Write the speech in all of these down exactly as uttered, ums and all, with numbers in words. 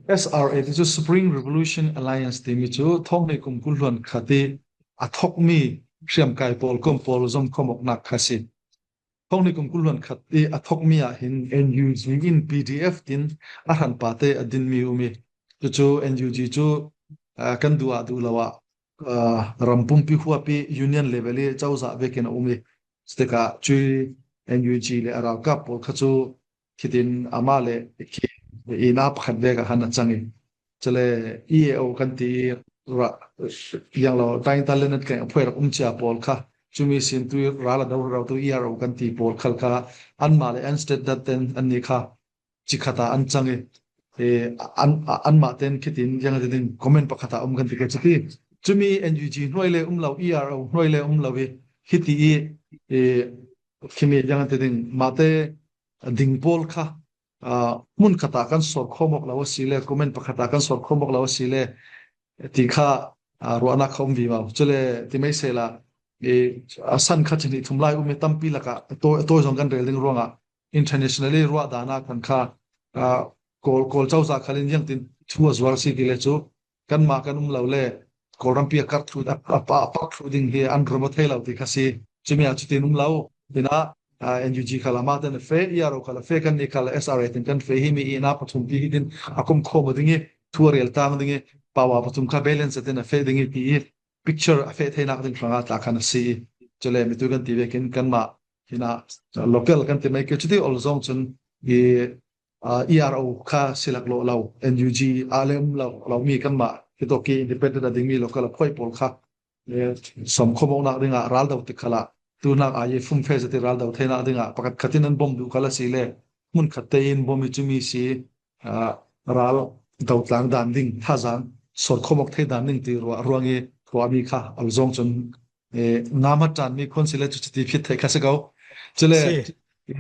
S R A ti chu Spring Revolution Alliance timi chu thawng hnih kum kul hluan khat i a thawkmi hriamkai pawl kom pawl zom khawm awknak kha si. Thawng hnih kum kul hluan khat i a thawkmi ah hin N U G in P D F tin a hranpate a dinmi um i, cucu N U G cu, aa, kan duh ah duh lo ah, aa, ram pumpi huapi union level i cozah vekin a um i, cutikah cui N U G le a ralkap pawl kha cu khitin amah le khi ina pakhat vek ah khan a cang i, cule E A O kan ti i ra, yang lo, Tainta Lenet Keng a phuai rak um cia pawl kha, cumi sin tu i ral a do rau tu E R O kan ti pawl khal kha, anmah le Anstead Datt ten an ni kha, ci khat ah an cang i, e, an, a, anmah ten khitin yang ti ding comment pakhat ah um kan ti ka cuti. Cumi N U G hnuai le um lo, E R O hnuai le um lo i, hiti i, e, khimi yang ti ding, mahte ding pawl kha, aa, hmun khat ah kan sawr khawm awk lo a si le, comment pakhat ah kan sawr khawm awk lo a si le, ti kha, aa, ruahnak kha um vivo. Cule ti mai sela, i, a san kha cihnih thum lai um i tampi lakah tawi, tawi zong kan rel ding ruangah internationally ruah dan ah khan kha, aa, Kawl, Kawl cozah khal in ziangtin thu a zuar si ti le cu, kanmah kan um lo le Kawlrampi a karh thlu, a, a, a, a pak thlu ding hi an rum aw thei lo ti kha si. Cumi ah cutin um lo. Tina, aa, N U G khal amah ten a feh, E R O khal a feh, kan nih khal S R A ten kan feh, hi mi i na pathum pi hi tin a kum khawm a ding i, thu a rel tang ding i, power pathum kha balance a ten a feh ding i ti i, picture a feh theinak ding hrangah tla khan a si i. Cule mitu kan ti vekin kanmah hina local kan ti mai keu cuti ol zong cun i, aa, E R O kha silak lawh lo, N U G a le um lo, lo mi kanmah hitawk i independent a dingmi local a phuai pawl kha, e, sawm khawm awknak dingah ral do tik khalah, tunak ai fumfe zati ral do theinak dingah pakhat khatin an bom duh khal a si le, hmun khat te in bom i cumi si, aa, ral do tlang dan ding, thazang sawr khawm awk thei dan ding ti ruah, ruang i ruahmi kha ol zong cun, e, ngam a ṭanmi khun si le cu cuti phit theih kha si ko. Cule si.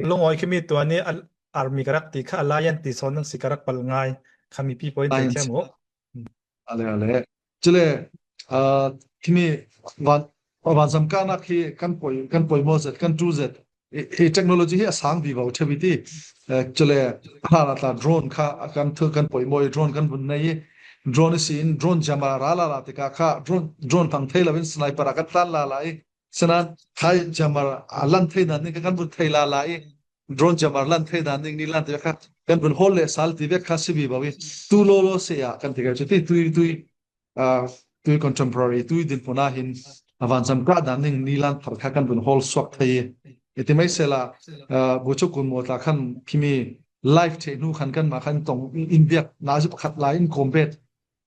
Lungawi khimi tua ni a, army ka rak ti kha, alliance ti sawn nang si ka rak palh ngai kha mipi pawl in theithiam uh. Ale, ale. Cule, aa, khimi van, vanzam kahnak hi kan poi, kan poimaw zet, kan ṭul zet. I, i technology hi a sang vivo ṭheu i ti. Eh, cule, hlan ah tla drone kha a kan thu, kan poimaw i, drone kan vun nei i. Drone i si in, drone jammer a ra lala tikah kha, drone, drone hmang thei lo in sniper ah kan tlan lala i. Sinan, khai jammer a lan thei dan ding kha kan vun thei lala i. Drone jammer lan thei dan ding ni lan ti vek kha kan vun hawl leh sal ti vek kha si vivo i. Tu lawlaw si ah kan ti kha cu ti tui, tui, aa, tui contemporary, tui dinhmun ah hin a vanzam kah dan ding ni lan thar kha kan vun hawl suak thei i. I ti mai sela, aa, bu cu kun maw tla khan khimi live thei hnu khan kanmah khan tong in biak nazi pakhat lai in kawm bet.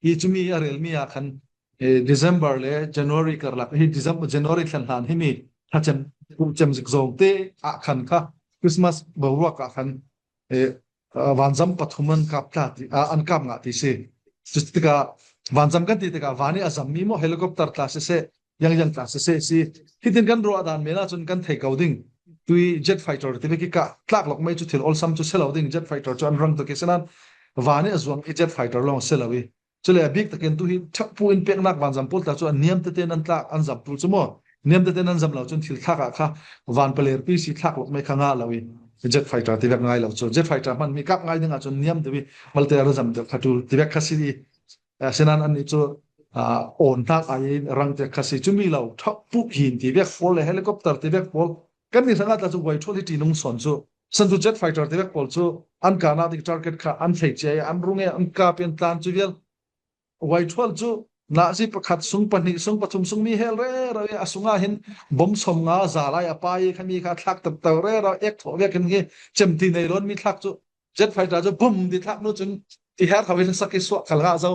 I cumi a relmi ah khan, eh, December le January karlak hi, December, January thlen hlan himi thlacem, cem zik zawng te ah khan kha Christmas boruak ah khan, eh, ah, vanzam pathum an kap tla ti, ah, an kap ngah ti si. Cutikah vanzam kan ti tikah van i a zammi maw helicopter tla siseh, yang yang tla siseh si. Hitin kan ruah dan men ah cun kan thei ko ding. Tui jet fighter ti vek i kah tlak lawk mai cu thil olsam cu si lo ding, jet fighter cu an rang tuk i sinan van i a zuang i jet fighter lawng a si lo i. Cule a bik takin tu hi ṭhakpu in peknak vanzam pawl tla cu a niam tete nan tlak an zam tu cu maw? Niam tete nan zam lo cun thil thlak ah kha van paler pi si thlak lawk mai kha ngah lo i jet fighter ti vek ngai lo cu. Jet fighter hman mi kap ngai ding ah cun niam deuh i malte a ra zam deuh kha ṭul ti vek kha si i. Asinan annih cu, aa, awn hnak ai rang ti vek kha si. Cumi lo ṭhakpu hin ti vek pawl le helicopter ti vek pawl kan ni hrangah tla cu vuai ṭhual hi ṭi nung sawn cu. San cu jet fighter ti vek pawl cu an kahnak ding target kha an thei cia i an rung i an kap i an tlan cu vial. Vuai ṭhual cu nazi pakhat sung pahnih sung pathum sung mi hel rero i a sungah hin bom sawm nga za lai a pai i khami kha thlak takto rero ek thawh vekin hi cem ti nei lawn mi thlak cu jet fighter cu bum ti thlak nu cun i her kho i sak i suah khal ngah zo.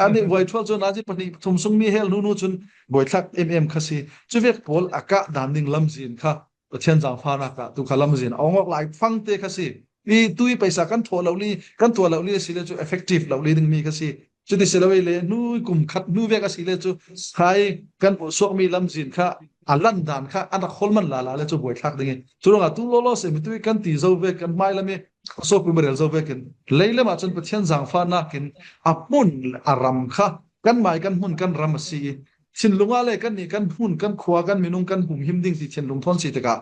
Ani vuai ṭhual cu nazi pahnih pathum sung mi hel hnu nu cun buaithlak em em kha si. Cu vek pawl a kah dan ding lamzin kha Pathian zaangfahnak ah tu kha lamzin a ong awk lai fangte kha si. I tui paisa kan thawh lo li, kan tuah lo li a si le cu effective lo li ding mi kha si. Cuti si lo i le hnu kum khat hnu vek a si le cu khai kan buh suakmi lamzin kha a lan dan kha an rak holh man lala le cu buaithlak ding i. Cu ruangah tu lawlaw seh mi tui kan ti zo vek kan hmailam i a sawpui ma rel zo vekin leilam ah cun Pathian zaangfahnak in a hmun a ram kha kan mai kan hmun kan ram a si i thinlung ah le kan nih kan hmun kan khua kan minung kan humhim ding ti thinlung thawn si tikah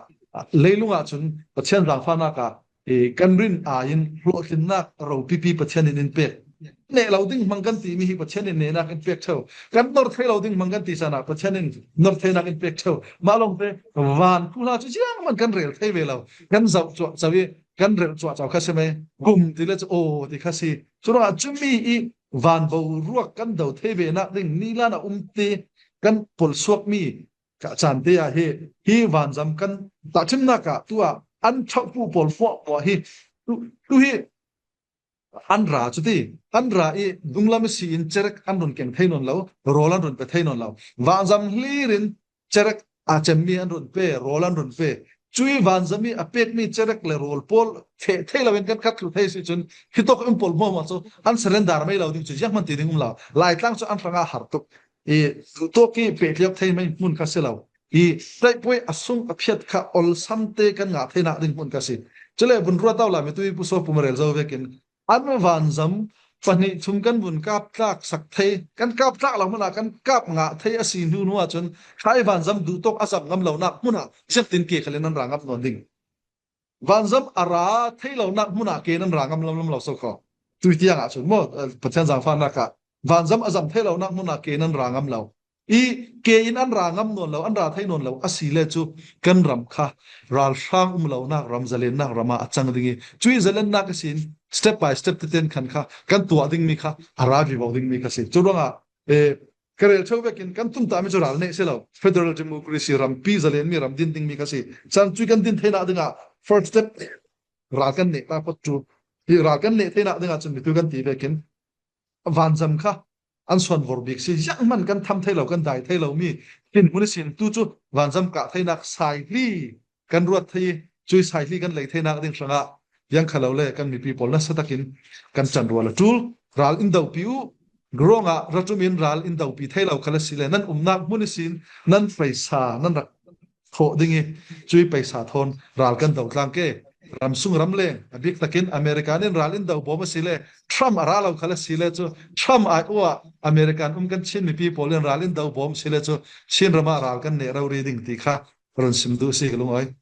leilung ah cun Pathian zaangfahnak ah i kan rin ai in hlawhtlinnak ropipi Pathian in in pek. neh lo ding hmang kan timi hi Pathian in nehnak in pek ṭheu. Kan nor thei lo ding hmang kan ti caan ah Pathian in nor theinak in pek ṭheu. Mah lawngte van thuhla cu ziangman kan rel thei ve lo. Kan zoh cuahco i kan relh cuahco kha si mai. Kum ti le cu aw ti kha si. Curuangah cumi i van boruak kan do thei ve nak ding nilan a um ti kan polsuakmi ka caan te ah hi, hi vanzam kan tahṭhimnak ah tu ah an ṭhauhpu pawl hmuahhmuah hi tu, tu hi an ra cuti, an ra i dunglam ihsi in cerek an run keng thei nawn lo, rawl an run pe thei nawn lo. Vanzam hlir in cerek a cemmi an run pe, rawl an run pe. Cui vanzam i a pekmi cerek le rawl pawl feh thei lo in kan khat thlu thei si cun, hitawk in pawl hmuahhmuah cu an surrender mai lo ding cu zianghman ti ding um lo. Laitlang cu an hrangah har tuk. I duhtawk i pehtliak theimi hmun kha si lo. I tlaihpuai a sung a phiat kha olsam te kan ngah theinak ding hmun kha si. Cule vun ruat awla mi tu i pusaw pum rel zo vekin an vanzam pahnih thum kan vun kap tlak sak thei, kan kap tlak lo hmunah kan kap ngah thei a si hnu hnu ahcun khai vanzam duhtawk a zam ngam lonak hmunah ziangtin ke khalin an ra ngam nawn ding. Vanzam a ra thei lonak hmunah ke nan ra ngam lam lam lo so kho. Tui tiang ahcun maw, eh, Pathian zaangfahnak ah vanzam a zam thei lonak hmunah ke nan ra ngam lo. I ke in an ra ngam nawn lo, an ra thei nawn lo a si le cu kan ram kha ralhrang um lonak ram, zalennak ram ah a cang ding i, cui zalennak ihsin step by step teten khan kha kan tuah dingmi kha a ra vivo dingmi kha si. Curuangah, eh, ka rel ṭheu vekin kan tumtahmi cu ral neh si lo. Federal democracy rampi zalenmi ram din dingmi kha si. Cun cui kan din theinak dingah first step ral kan neh ta phot cu, hi ral kan neh theinak dingah cun mitu kan ti vekin vanzam kha an suanvor bik si. Zianghman kan tham thei lo, kan dai thei lomi thinhmun ihsin tu cu vanzam kah theinak saihli kan ruat thei i, cui saihli kan lei theinak ding hrangah ziang kha lo le kan mipi pawl nasa takin kan can rual a ṭul. Ral in dopi u, ruangah ra ṭum in ral in dopi thei lo khal a si le nan umnak hmun ihsin nan paisa nan rak thawh ding i, cui paisa thawn ral kan do tlang ke. Ram sung ram leng, a bik takin American in ral in do bawm a si le, Trump a ra lo khal a si le cu, Trump ai uah American um kan Chin mipi pawl in ral in do bawm a si le cu, Chin ram ah ral kan neh rori ding ti kha run sim duh si ka lungawi.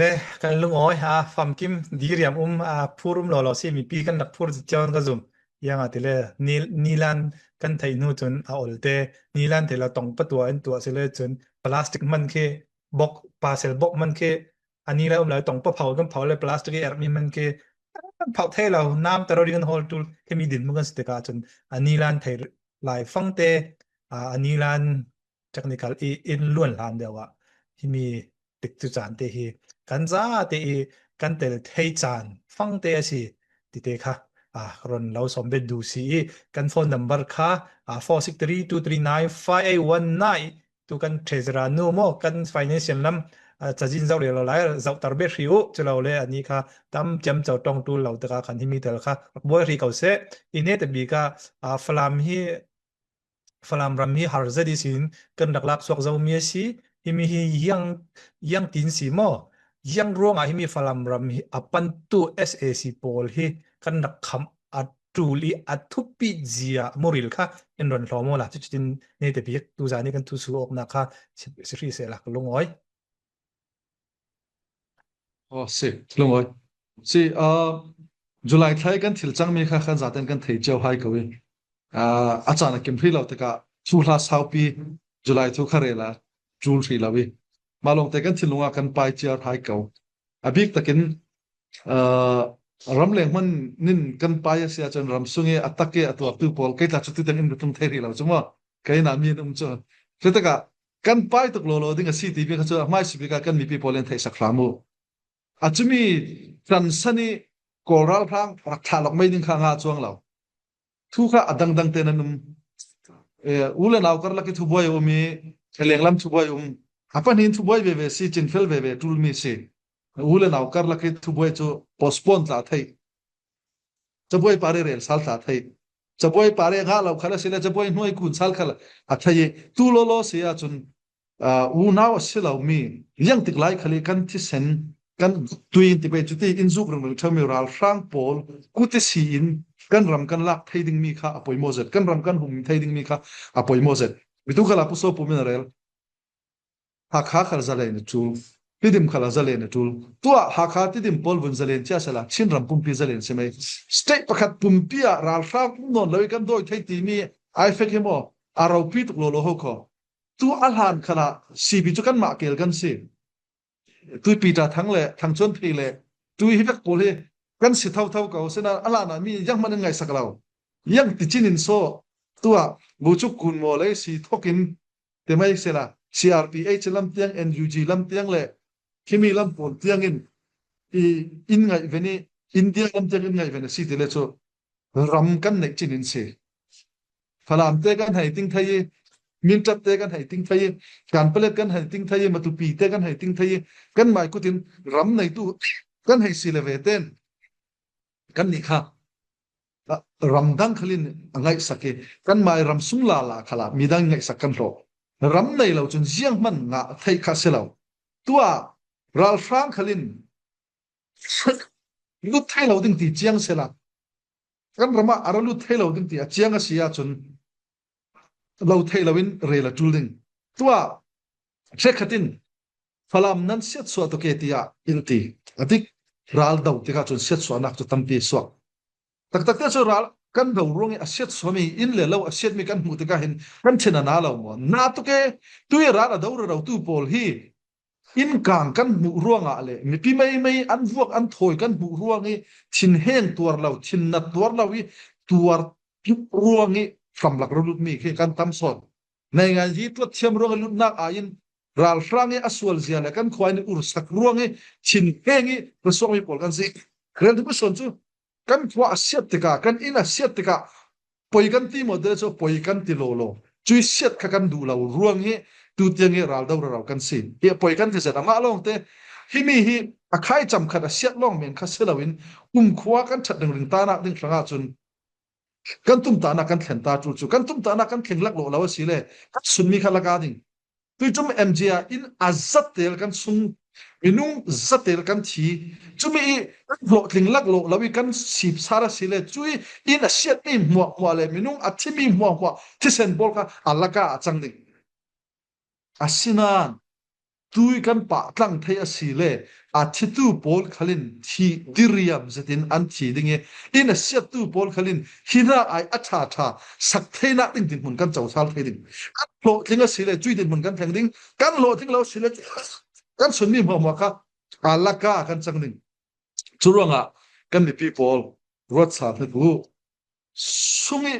Le kan lungawi, a, famkim diriam um, a, phur um lo lo si, mipi kan rak phur cio ka zum. Ziangahtile ni, nilan kan theih hnu cun a olte, nilan theih lo tong pa tuah in tuah si le cun plastic man khi bok, pasel bok man khi a nilan um lo tong pa phau kan phau le plastic i erhmi man khi kan phauh thei lo, nam taro ding kan hawl tul khi mi din hmu kan si tikah cun a nilan thei lai fangte, a, a nilan technical i in luan hlan deuh ah himi tikcu caan te hi kan zate i kan tel thei caan fangte a si tite kha, a, ron lo sawm bet duh si i kan phone number kha, a, four six three two three nine five eight one nine tu kan treasurer nu maw kan financial lam, a, cazin zoh rih lo lai zohter bet hrih uh cu lo le ani kha tam ciamco ṭong ṭul lo tikah khan himi tel kha rak buai hrih ko seh. I hnetabik ah, a, Falam hi Falam ram hi har zet ihsin kan rak lak suak zomi a si. Himi hi ziang, ziang tin si maw? Ziang ruangah himi Falam ram hi a pantu S A C pawl hi kan rak khamh a ṭul i a thupit zia muril kha in ron hlawm awla. Cutin hnetabik tuzan i kan thusuh awknak kha si, si hrih sehla ka lungawi. Aw, si, lungawi. Si, aa, July thla i kan thil cangmi kha kan zaten kan thei cio hai ko i, aa, a caan a kim hrih lo tikah thuhla saupi July thu kha rel a ṭul hrih lo i, mah lawngte kan thinlung ah kan pai ciar hai ko. A bik takin, aa, ramleng hman nin kan pai a si ahcun ram sung i a tak i a tuaktu pawl kei tla cu tuten in ka tlung thei hrih lo cu maw? Kei na mi an um cu. Cutikah kan pai tuk lawlaw ding a si ti bik kha cu a hmaisabik ah kan mipi pawl in theihsak hram uh. A cumi ṭansan i Kawl ralhrang rak thlah lawk mai ding kha a ngah cuang lo. Thu kha a dangdang te nan um. Eh, u le nau karlak i thubuai a um i, lenglam thubuai a um. A pahnih in thubuai veve si, cinfel veve ṭulmi si. U le nau karlak i thubuai cu postpone tla theih. Cabuai pare rel sal tla theih. Cabuai pare ngah lo khal a si le, cabuai hnuai kun sal khal a theih i, tu lawlaw si ahcun, aa, unau a si lomi, ziangtik lai khal i kan thisen, kan tui in ti pei cuti in zuk ringring ṭheumi ralhrang pawl kut ihsi in kan ram kan lak thei dingmi kha a poimaw zet, kan ram kan hum thei dingmi kha a poimaw zet. Bitu khal a pusaw pum in a rel. Hakha khal zalei na cu. Tidim khalah zalen a tul. Tua Hakha Tidim pawl vun zalen cia sela, Chin ram pumpi zalen si mai. State pakhat pumpi ah ralhrang um nawn lo i kan dawi thei timi, IFAC hi maw, a ropi tuk lo lo ho kho. Tu a hlan khalah CB cu kanmah kel kan si. Tui Peter Thang le Thang Chuan Thei le tui hi vek pawl hi kan si thotho ko sina a hlan ah mi zianghman in ngaihsak lo. Yang ti cin in saw tua bu cu kun maw lei si thokin ti mai sela CRPH lam tiang, NUG lam tiang le khimi lam pawl tiang in i in ngaih ve ni, India lam tiang in ngaih ve na si ti le cu ram kan neih cin in si. Falam te kan hei ting thei i, Mintat te kan hei ting thei i, Kanpalet kan hei ting thei i, Matupi te kan hei ting thei i, kan mai kutin ram neitu kan hei si le ve ten kan nih kha, ah, ram dang khalin a ngaihsak i, kan mai ram sung lala khala mi dang ngaihsak kan hlawh. Ram nei lo cun zianghman ngah theih kha si lo. Tua ralhrang khalin lut thei lo ding ti ciang sela, kan ram ah a ra lut thei lo ding ti a ciang a si ahcun lo thei lo in rel a tul ding. Tua hrekkhat in Falam nan siatsuah tuk e tiah in ti. A dik ral do tikah cun siatsuahnak cu tampi suak. Taktak te cu ral kan do ruang i a siatsuahmi in le lo a siatmi kan hmuh tikah hin kan thin a na lo maw? Na tuk e, tui ral a do rero tu pawl hi innkang kan hmuh ruangah le mipi meimei an vuak an thawi kan hmuh ruang i thinheng tuar lo, thinnat tuar lo i tuar ruang i hramlak rulutmi khi kan tam sawn. Naingan hi tuat thiam ruang i lutnak aiin ralhrang i a sual zia le kan khua in i ursak ruang i thinheng i rusuakmi pawl kan si. Rian tu sawn cu kan khua a siat tikah, kan inn a siat tikah poi kan ti maw te cu poi kan ti lawlaw. Cui siat kha kan duh lo ruang hi tu tiang i ral do rero kan si. Hi poi kan ti zet amah lawngte himi hi a khai cam khat a siat lawng men kha si loin kumkhua kan ṭhat ringring tanak ding hrangah cun kan tumtahnak kan thlen ta tul cu kan tumtahnak kan thleng lak lawh lo a si le kan sunmi kha laka ding. Tuicum M G ah in a zatel kan sung, minung zatel kan thi. Cumi i kan hlawhtling lak lawh lo i kan sipsar a si le cui in a siatmi hmuahhmuah le minung a thimi hmuahhmuah thisen pawl kha a laka a cang ding. Asinain tui kan pahtlang thei a si le a thitu pawl khalin thih diriam zetin an thi ding i in a siattu pawl khalin hina ai a ṭha ṭha sak theinak ding dinhmun kan cosal thei ding. Kan hlawhtling a si le cui dinhmun kan thleng ding, kan hlawhtling lo a si le kan sunmi hmuahhmuah kha a laka kan cang ding. Cu ruangah kan mipi pawl ruat sal hnik uh. Sung i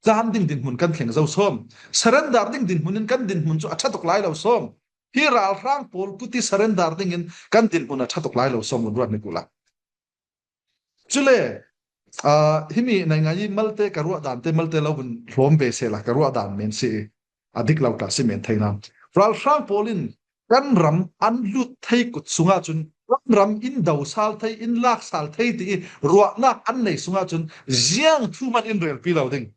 tlan ding dinhmun kan thleng zo sawm. Surrender ding dinhmun in kan dinhmun cu a ṭha tuk lai lo sawm. Hi ralhrang pawl kuti surrender dingin kan dinhmun a ṭha tuk lai lo sawm, vun ruat hnik uhla. Cule, aa, himi naingai malte ka ruah dan te, malte lo vun hlawm ve sehla ka ruah dan men si i a dik lo tla si men thei hna. Ralhrang pawl in kan ram an lut thei kut sungah cun kan ram in do sal thei, in lak sal thei ti i ruahnak an nei sungah cun ziang thu man in relpi lo ding.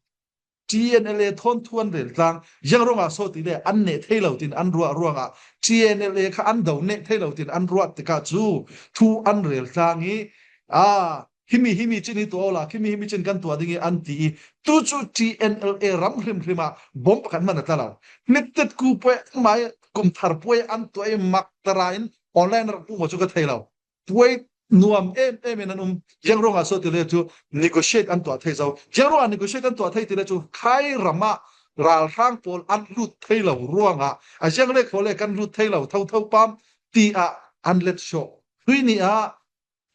T N L A thawn thu an rel tlang, ziang ruangah so ti le an neh thei lo tin an ruah ruangah T N L A kha an do neh thei lo tin an ruat tikah cu thu an rel tlang i, aa, himi himi cin hi tuah awla, himi himi cin kan tuah ding i an ti i, tu cu T N L A ram hrimhrim ah bom pakhat hman a tla lo. Hniktet ku puai, mai kum thar puai an tuah i, maktara in online rak hmuh maw cu ka thei lo. Puai nuam em em in an um. Ziang ruangah so ti le cu negotiate an tuah thei zo. Ziang ruangah negotiate an tuah thei ti le cu khai ram ah ralhrang pawl an lut thei lo ruangah a ziang le khaw le kan lut thei lo thotho pam ti ah an let sawh. Tui ni ah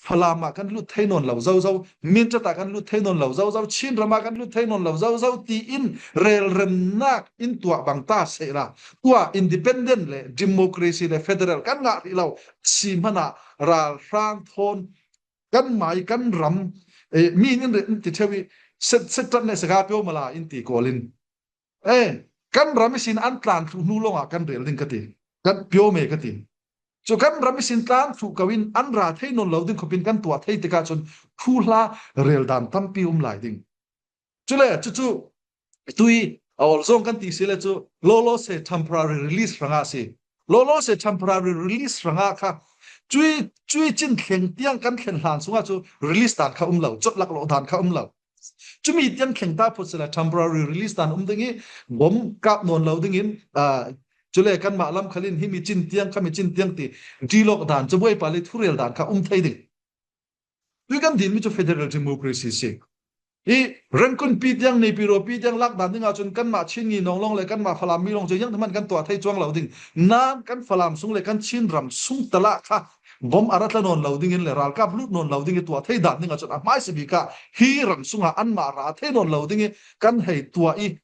Falam ah kan lut thei nawn lo zozo, Mindat ah kan lut thei nawn lo zozo, Chin ram ah kan lut thei nawn lo zozo tiin relremnak in tuah bang ta sehla, tuah independent le democracy le federal kan ngah rih lo si hmanah ralhrang thawn kan mai kan ram, eh, mi in in ti ṭheu i set set ṭan le sega pio mala in ti kawl in. Eh, kan ram ihsin an tlan thluh hnu lawngah kan rel ding ka ti. Kan pio me ka ti. Cu kan ram ihsin tlan thluh ko in an ra thei nawn lo ding khawpin kan tuah thei tikah cun thuhla rel dan tampi um lai ding. Cule cucu tui a awlzawng kan ti si le cu lawlaw se temporary release hrangah a si. Lawlaw se temporary release hrangah kha cui, cui cin thleng tiang kan thlen hlan sungah cu release dan kha um lo, cawtlak lawh dan kha um lo. Cumi tiang thleng ta phut sila temporary release dan um ding i bom kap nawn lo dingin, ah, Cule kanmah lam khalin himi cin tiang, khami cin tiang ti, dialog dan, cabuai pa le thurel dan kha um thei ding. Tui kan din mi cu federal democracy si. I Rangoon pi tiang, Naypyidaw pi tiang lak dan ding ahcun kanmah Chin ngi nawn lawng le kanmah Falam mi lawng cu ziang hmanh kan tuah thei cuang lo ding. Nan kan Falam sung le kan Chin ram sung talah kha bom a ra tla nawn lo ding in le ralkap lut nawn lo ding i tuah thei dan ding ahcun a hmaisa bik ah hi ram sungah anmah ra thei nawn lo ding i kan hei tuah i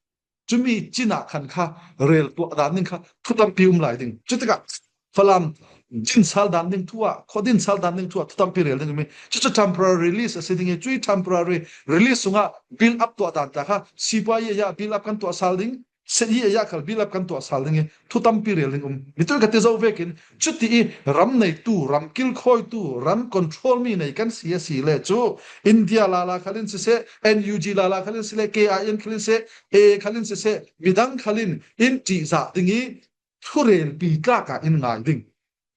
cumi cin ah khan kha rel tuah dan ding kha thu tampi um lai ding. Cutikah Falam din sal dan ding thu ah, khua din sal dan ding thu ah thu tampi rel ding um i, cucu temporary release a si ding i, cui temporary release sungah build up tuah dan ta kha, sipuai i a build up kan tuah sal ding, se i a khal build up kan tuah sal ding i, thu tampi rel ding um. Mitui ka ti zo vekin, cuti i ram neitu, ram kilkhawitu, ram control mi nei kan si a si le cu, India lala khalin siseh, N U G lala khalin siseh, K I N khalin siseh, A khalin siseh, midang khalin in ṭihzah ding i thurelpi tlak ah in ngai ding.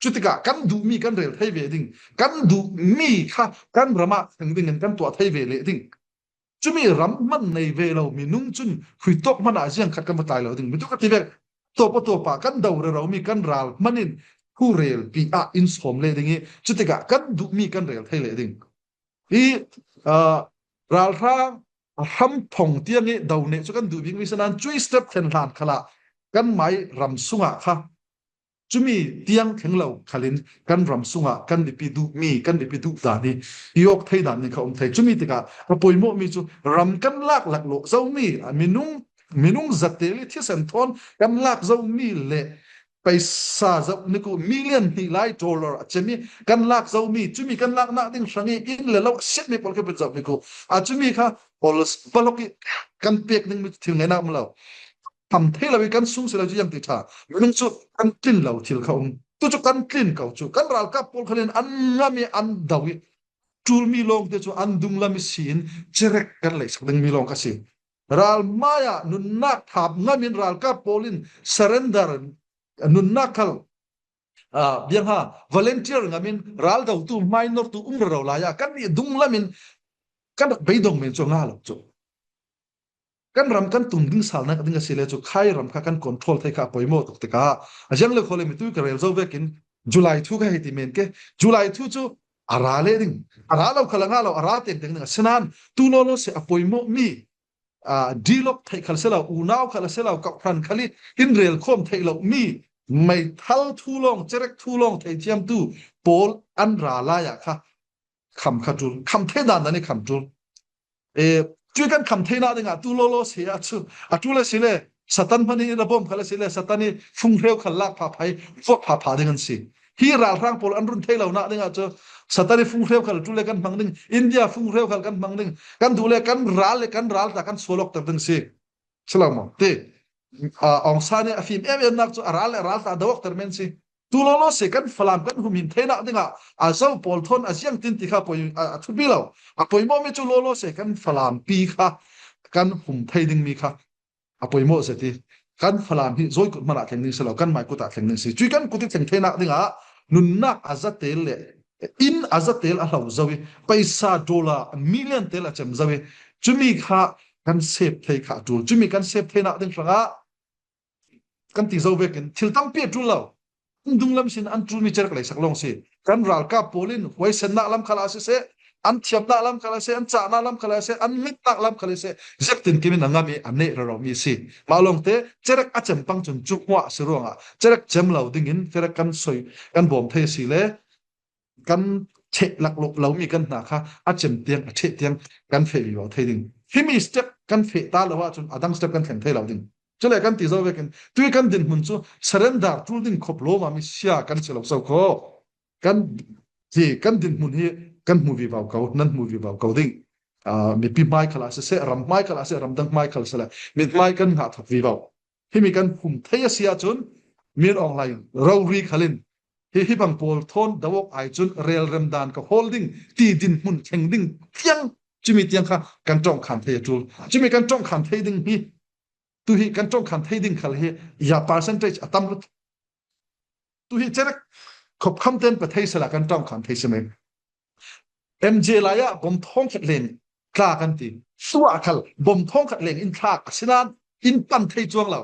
Cutikah kan duhmi kan rel thei ve ding, kan duhmi kha kan ram ah thleng ding in kan tuah thei ve leh ding. Cumi ram hman nei ve lo minung cun khuitawk hmanh ah ziang khat kan va tlai lo ding. Mitui ka ti vek, tawp a tawp ah kan do rero mi kan ral hmanh in thurelpi ah in sawm leh ding i cutikah kan duhmi kan rel thei leh ding. Hi, aa, ralhrang a hramphong tiang i do neh cu kan duh bikmi si nain cui step thlen hlan khalah kan mai ram sungah kha cumi tiang thleng lo khalin kan ram sungah kan biapi duhmi, kan biapi duh dan i i awk thei dan ning kha um thei. Cumi tikah a poimawhmi cu ram kan lak laklawh zomi, a minung, minung zatel i thisen thawn kan lak zomi le paisa zoh nik uh million hnih lai dollar a cem i kan lak zomi, cumi kan laknak ding hrang i inn le lo a siatmi pawl kha pin zoh nik uh. A cumi kha pawl balok i kan pek dingmi thil ngainak um lo. Tham thei lo i kan sung si lo cu ziang ti ṭha. Minung cu kan tlin lo thil kha um. Tu cu kan tlin ko cu. Kan ralkap pawl khalin an ngam i an do i ṭulmi lawngte cu an dunglam i si in cerek kan leihsak dingmi lawng kha si. Ral hmai ah nunnak thap ngam in ralkap pawl in surrender nunnak khal, aa, biang ha, volunteer ngam in ral dotu hmai nortu um rero lai ah kan nih dunglam in kan rak beidong men cu a nga lo cu. Kan ram kan tum ding salnak ding a si le cu khai ram kha kan control thei kha a poimawh tuk tikah a ziang le kho le mitui ka rel zo vekin July thu ka hei ti men ke. July thu cu a ra leh ding, a ra lo khal a nga lo, a ra tengteng ding a si nain tu lawlaw si a poimawh mi, aa, dialog theih khal si lo, unau khal a si lo, kawhhran khal i in rel khawm theih lo mi meithal thu lawng, cerek thu lawng theithiamtu pawl an ra lai ah kha kham kha ṭul, kham thei dan dan i kham ṭul. E, cui kan kham theinak dingah tu lawlaw si ah cu a ṭul a si le Satan hmanh in a bawm khal a si le Satan i funghreu khal lak phapha i vuak phapha ding an si. Hi ralhrang pawl an run thei lonak dingah cu Satan i funghreu khal ṭul le kan hmang ding, India funghreu khal kan hmang ding, kan duh le kan ral le kan ral ta kan sual awkter ding si. Si lo maw? Ti, aa, Aung San i a fim em emnak cu a ral le a ral ta a do awkter men si. Tu lawlaw si kan Falam kan humhim theinak dingah a zo pawl thawn a ziang tin ti kha poi, a, a thupi lo. A poimawhmi cu lawlaw si kan Falam pi kha kan hum thei dingmi kha a poimawh zet i kan Falam hi zawikut hmanh ah thleng ding si lo, kan mai kut ah thleng ding si. Cui kan kut i thleng theinak dingah nunnak a zatel le inn a zatel a hlo zo i paisa dollar million tel a cem zo i cumi kha kan sep thei kha a ṭul. Cumi kan sep theinak ding hrangah kan ti zo vekin thil tampi a ṭul lo. An dunglam sin an ṭulmi cerek leisak lawng si. Kan ralkap pawl in huaisennak lam khal ah siseh, an thiamnak lam khal ah siseh, an cahnak lam khal ah siseh, an ngetnak lam khal ah siseh, ziaktin kimin a ngam i a neh rero mi si. Mah lawngte cerek a cem pang cun cu hmuah a si ruangah cerek cem lo dingin cerek kan soi, kan bawm thei a si le kan ṭheh laklawh lomi kan hna kha a cem tiang, a ṭheh tiang kan feh vivo thei ding. Himi step kan feh ta lo ahcun a dang step kan thleng thei lo ding. Cule kan ti zo vekin tui kan dinhmun cu surrender ṭul ding khop lawmami sia kan si lo so kho. Kan hi kan dinhmun hi kan hmu vivo ko, nan hmu vivo ko ding. Aa, mipi hmai khal ah siseh, ram hmai khal ah siseh, ramdang hmai khal siseh, mi hmai kan ngah thok vivo. Himi kan hum thei a si ahcun Min Aung Hlaing rori khalin hi, hi bang pawl thawn do awk ai cun relrem dan ka hawl ding ti dinhmun thleng ding tiang cumi tiang kha kan ṭawngkhan thei a ṭul. Cumi kan ṭawngkhan thei ding hi, tu hi kan ṭawngkhan thei ding khal hi ya percentage a tam lut. Tu hi cerek khopkham ten pe thei sela kan ṭawngkhan thei si men. M J lai ah bom thawng khat leng tla kan ti. Tuah khal bom thawng khat leng in thlak a si nain in pan thei cuang lo.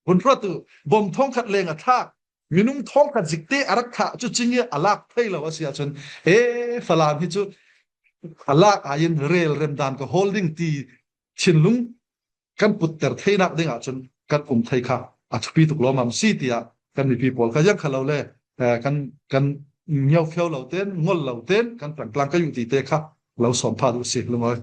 Hun hruat uh, bom thawngkhat leng a thlak, minung thawngkhat zikte a rak thlah cu cingih a lak thei lo a si ahcun, e, Falam hi cu a lak aiin rel remdan ka hawl ding ti thinlung kan putter theinak ding ahcun kan um thei kha a thupi tuk lawmam si tiah kan mipi pawl kha ziang kha lo le, eh, kan, kan nyokheu lo ten, ngol lo ten, kan tangtlang ka yuh ti te kha lo sawm pha duh si, lungawi.